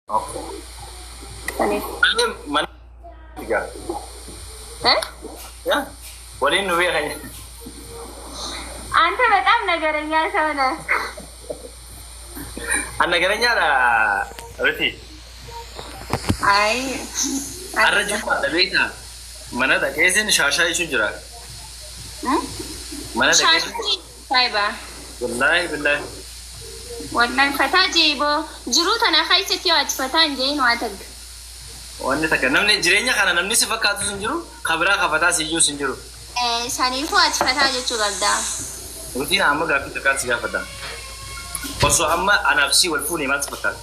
Okay. Saniif. Mana egaa. Eh? Yaa waliin nu beekan. አንተ በጣም ነገረኛ ሰው ነህ። An nagaranyaadha Ruti. አይ Har'a jummaadha beektaa? Mana dhaqeesin shaashaa jechuun jira. Mana dhaqeesin. ሳይባ Wallaahi billaahi. ወላሂ ፈታ ጄቦ jiruu tana keessatti yoo ati fataa hin jeen waa tagga. Wanni takka namni jireenya kana namni si fakkaatus hin jiru, ka biraa kafataa si iyyuus hin jiru. Saniifuu ati fataa jechuu qabda. Rutiin amma gaaffii takkaan si gaafadha. Osoo amma anaaf si wal fuune maal si fakkaata?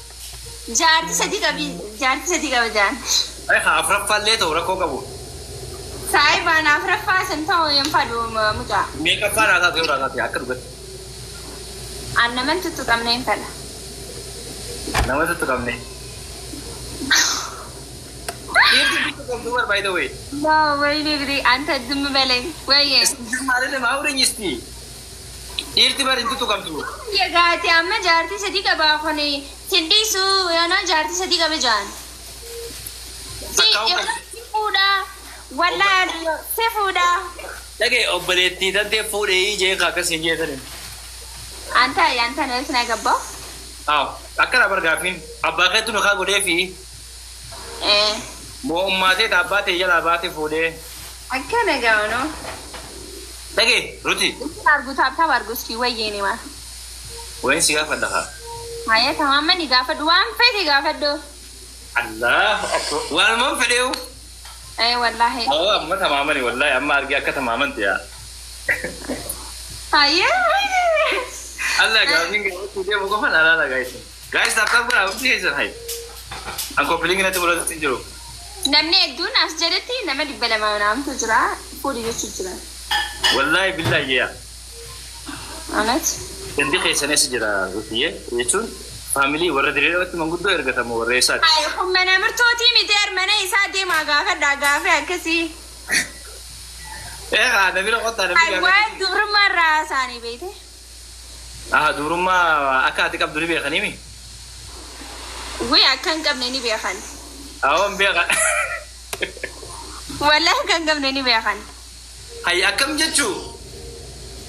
Jaartii sadii qabi, jaartii sadii qaba jaan. Ay haa afuraffaallee ta'u rakkoo qabu. Saayibaan afuraffaa san ta'u hin fadhu mucaa. Meeqaffaa naa taate yoo taate akka dhugatti. An naman tuttuqamne hin fedha. Nama tuttuqamne. Dhiirti tuttuqamtu bar by the way. No, ወይኔ ግዲ አንተ ዝም በለኝ ወይ። አይደለም አውሪኝ እስቲ። Dhiirti bar hin tuttuqamtu. Yegaati amma jaartii sadii qaba kuni sin dhiisu yoona jaartii sadii qaba jaan. Si si fuudha wallaahi si fuudha. Dhagee obboleettii tantee fuudhee jee akkasiin jeetani. አንተ ያንተ ነው እንትን ያገባው። Aw akkana bar gaaffiin abbaa keetu nu kaa godhee fi moo ummaatee abbaa ta'e jalaa baate fuudhee. Akkana gaano. Dhagee Ruti. አርጉ tap tap አርጉ እስኪ ወይኔ ማ Wayin si gaafadha haa. Haya tamaamani gaafadhu, waan fete gaafadhu. Allahu akbar. Waanumaan fedheewu. Ee wallaahi. Awwa amma tamaamani wallahi amma argee akka tamaaman ta'e. Haya. Allah gaaffiin gaafachuu deemu qofan alaala guys. Guys, tap tap godhaa hundi keessan hayi. An copy link natti mul'atutti hin jiru. Namni hedduun as jalatti nama 200 naamtu jira. Fuudhi jechuu jira. Wallahi billahi yaa. Anas. Gandi keessan eessa jira Rutiyyee jechuun family warra diriiratti manguddoo ergatamu warra eessaati? Ay, kun mana murtootii miti, mana isaa deemaa gaafadhaa gaafii akkasii. Ee haa namni qottaa namni Ay, gaafate. waan dubrummaa irraa isaanii beekte. Aha dubrummaa akka ati qabdu ni beekaniimi? Wii akka hin qabne ni beekan. Awwan beekan. Wallahi akka hin qabne ni beekan. Hay akkam jechuu?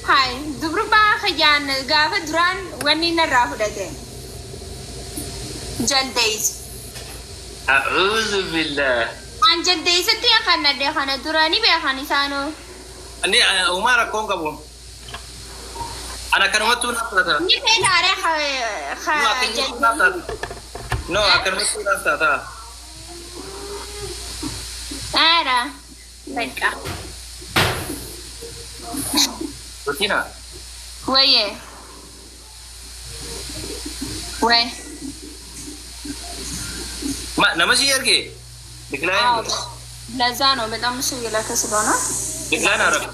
Hay, dubrummaa kiyyaan gaafa duraan wanni narraa fudhate. Jaldeessa. A'uuzu billah. An jaldeessatti kan nadhe kana dura ni beekan isaanoo. Inni uumaa rakkoon qabu. Ana akkanumattuu naaf taata. Ni feetaaree. No akkanumattuu naaf taata. No akkanumattuu naaf taata. Aara. በቃ. Rutina. ወይዬ ወይ። Ma nama si erge? Decline godhe. ለዛ ነው በጣም እሱ እየላከ ስለሆነ። Decline arab.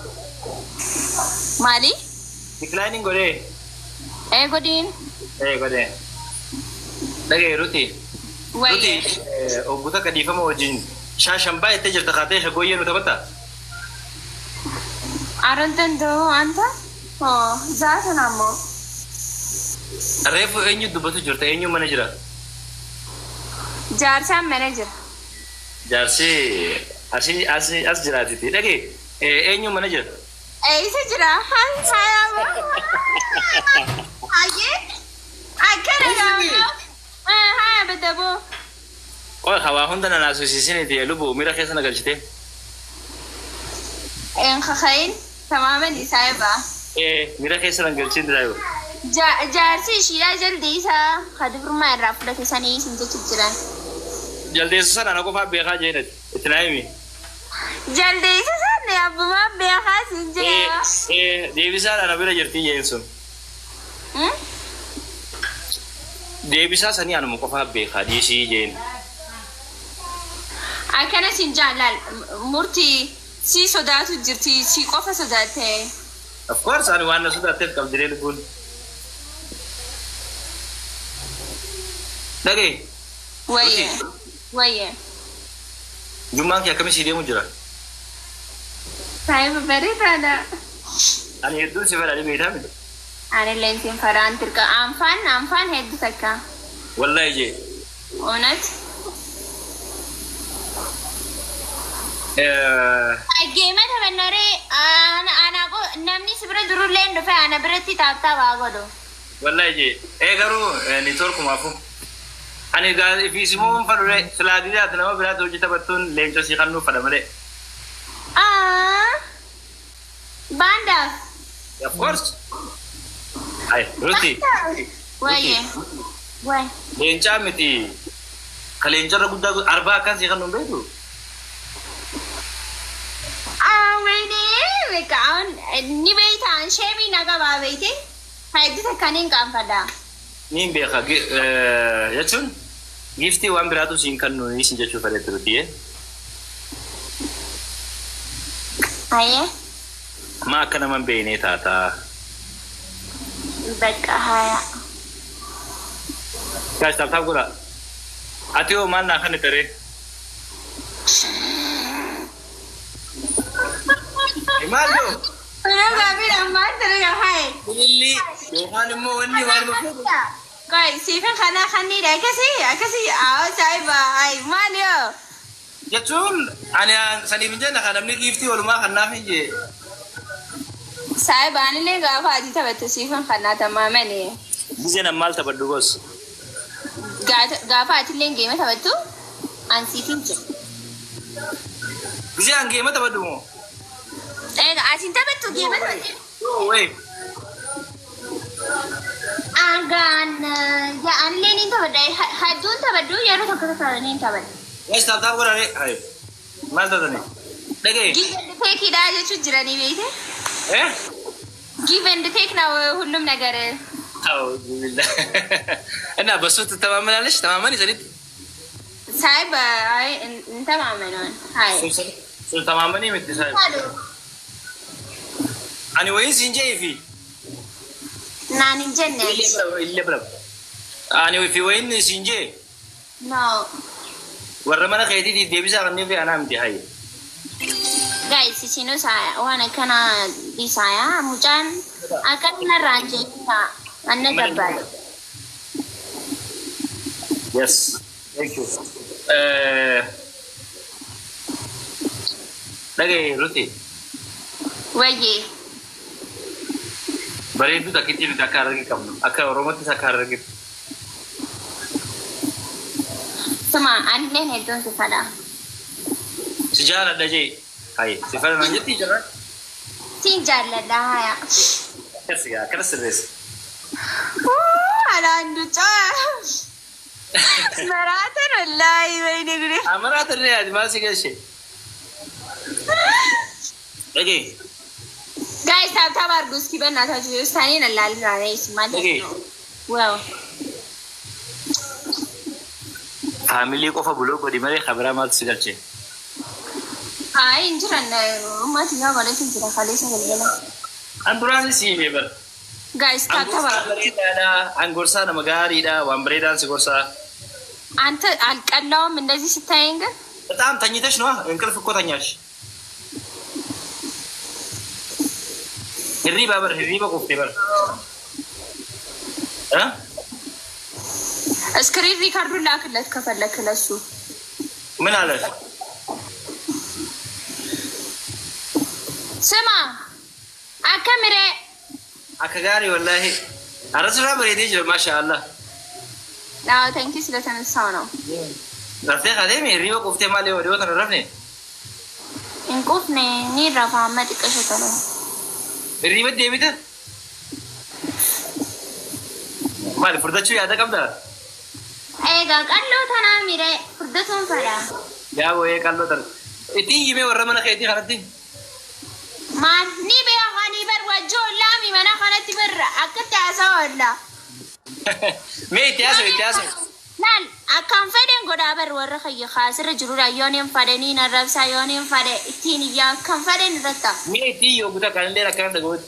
Maali? Declining godhe. Ee godhiin. Ee godhe. Dhagaye Ruti. ወይ። Ruti obbo takka dhiifama wajjin shaashan baay'attee jirta kaatee shaggooyyee nu taphatta. አረ እንደው አንተ ዛትን አሞ። Reefu eenyu dubbatu jirta, eenyu mana jira? Jaarsaan mana jira. Jaarsi asii asii as jiraatiti. Dhagee eenyu mana jira? Eessa jira? Hayyee akkana gaafoo haa badaboo. Qoy hawaa hunda na naasisiisiniti lubu miira keessa na galchite. Enkakayin tamaaman isaa irraa. Miira keessa na galchin diraayu. Jaarsi ishiidhaa jaldeessaa ka dubrummaa irraa fudhate sanii isin jechu jiran. Jaldeessa sana na qofaa beekaa jeenati. Itti naa himi. Jaldeessa sana abbumaan beekaa sin jira. Deebisaa ana bira jirti jeen sun. Deebisaa sanii anuma qofaa beekaa dhiisii jeen. Akkana sin jaalaal murtii si sodaatu jirti, si qofa sodaatte. Of course ani waan na sodaatteef qabdilee lubbuun. Dhagee. Wayye wayye. Jummaan kee akkamii sii deemu jira? Saayiba bareedaadha. Ani hedduun si fedha, ni beektaa miti? Ani illee sin fedhaan tirqa aanfaan aanfaan hedduu takka. Wallahi jee. እውነት Geema taphannaree namni si bira jirullee hin dhufe ana biratti taaptaapaa godhu. Wallahi jee ee garuu niitoorkumaafu ani ifiisimoo fadhure silaa didaati nama biraatti hojii taphattuun leencoo sii kannuu fadha malee. Baandaaf. Of course. Ay, Ruti. Wayye. Way. Leencaa miti. Ka leencarra guddaa arbaa akkan sii kannuu hin beektu? ወይኔ በቃ አሁን ni beeytaan sheemii na qabaa beeyte haydita kanneen qaanfadha. Niin beeka jechuun giftii waan biraatu siin kennu isin jechuu fedhe turtiye. Ayyee. Ma akka nama hin beeknee taataa. በቃ haya. Guys, tap tap godha. Ati hoo maal naa kanni taree? Maal yoo? Ililli yookaan immoo wanni waan Qoy siifin kana kanniidha akkasii akkasii haa saayiba ay maal yoo? Jechuun ani saniif hin jenne kan namni giiftii walumaa kan naaf hin jee. Saayiba anillee gaafa ati taphattu siifin kanaa tamaamani. Gisee nam maal taphadhu gos? Gaafa atillee geema taphattu an siifin jira. Gisee an geema taphadhu moo? Egaa atiin taphattu geema taphattu. No way. Angaan yaa anillee ni taphadha hedduun taphadhu yeroo tokko tokko ni taphadha. Guys, tap tap godha ree. Hai. Maal taatani? Dhagaye. Give and take dha jechuun jiranii beekte. Eh? Give and take ነው ሁሉም ነገር። አውዙ ቢላህ። እና በሱ ትተማመናለሽ? ተማመን ይሰሊት ሳይብ አይ እንተማመነውን አይ sun tamaamanii miti saayib. Ani wayin siin jee fi naan hin jenne. Illee bira. Ani fi wayin siin jee No. warra mana keetiitiif deebisaa kanneen fi anaa miti hayya. Guys, isinus waan akkana dhiisaa mucaan akkanarraan jechuudha anna dabbaale. Yes. Thank you. Dhagaye Ruti. Wayyee. Bareedduu takkitti nuti akka hararge qabnu akka Oromottis akka harargetti. Suma anilleen hedduun si fadha. Si jaaladha jee. Hayya. Si fadha naan jettii jirra. Siin jaalladha haya. Akkas gaa akkana sirreessa. Alaan ducaa. Maraatan wallaahi wayne gure. Amaraa tarree ati maal si galche? Dhagaye. Guys, tap tap አድርጉ እስኪ በእናታችሁ ውሳኔን አላልራኔ ማለት ነው። Wow. Family qofa buloo godhi malee kabiraa maaltu si galche? አይ እንጅራን ማትኛው ማለት እንጅራ ካለሰ galgala. An duraanis si himee bara. Guys, An tap tap gorsaa አድርጉ። bareedaadha. An gorsaa nama gaariidha. Waan bareedaan si gorsaa. አንተ አልቀላውም እንደዚህ ስታየኝ ግን። በጣም ተኝተሽ ነዋ። እንቅልፍ እኮ ተኛሽ። Hirriba bar hirriba quuftee bar. እ? Screen record ኡን ላክለት ከፈለክ ለሱ። ምን አለ? ስማ akkam ree. Akka gaarii wallaahi. Arra sirraa bareedee jira maasha Allah. አዎ thank you ስለተነሳው ነው። Raftee kaatee hirriba quuftee maal yoo dhiyoo tana rafne? Hin quufne ni rafa amma xiqqasho tole. Hirriba deebite? Maali furdachuu yaada qabdaa? Egaa qalloo tanaa miree furdatuun fedha. Yaa boo'ee qalloo tana. Ittiin himee warra mana keetii kanatti. Maal ni beekanii bar wajjoollaami mana kanatti bar akkatti haasawa olla. Mee itti haasa'u itti haasa'u. Laal akkaan fedhen godhaa bar warra kayya kaasirra jirudha yoon hin fedhe ni narrabsaa yoon hin fedhe ittiin iyyaa akkaan fedhen irratti. Mee ittiin yoo guutaa kanallee akkana dhaga'uuti.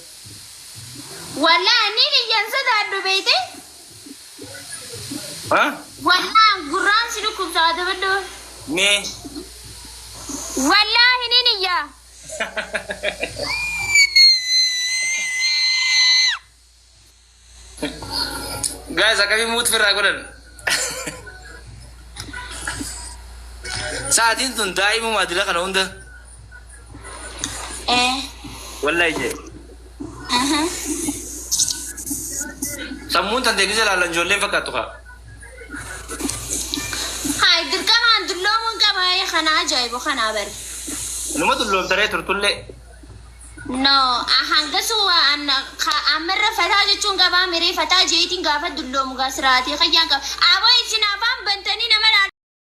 Wallaa ni iyyan sodaadhu beeyte. Ha? Wallaa gurraan si dhukkubsaa dabadhu. Mee. Wallaahi ni iyyaa. Guys, akkamii mute firraa godhan? Sa'aatiin tun daa'imuma dila kana hunda. Eh. Wallahi jee. Sammuun tan teegisa ilaalan ijoolleen fakkaattu kaa. Haay dirqamaan dulloomuun qaba kana ajaa'ibu kanaa bari. Numa dulloomtaree turtullee. No, hangasu ammarra fataa jechuun qabaa miree fataa jeetiin gaafa dulloomu gaa siraatii kayyaan qaba. Aboo isin afaan bantanii nama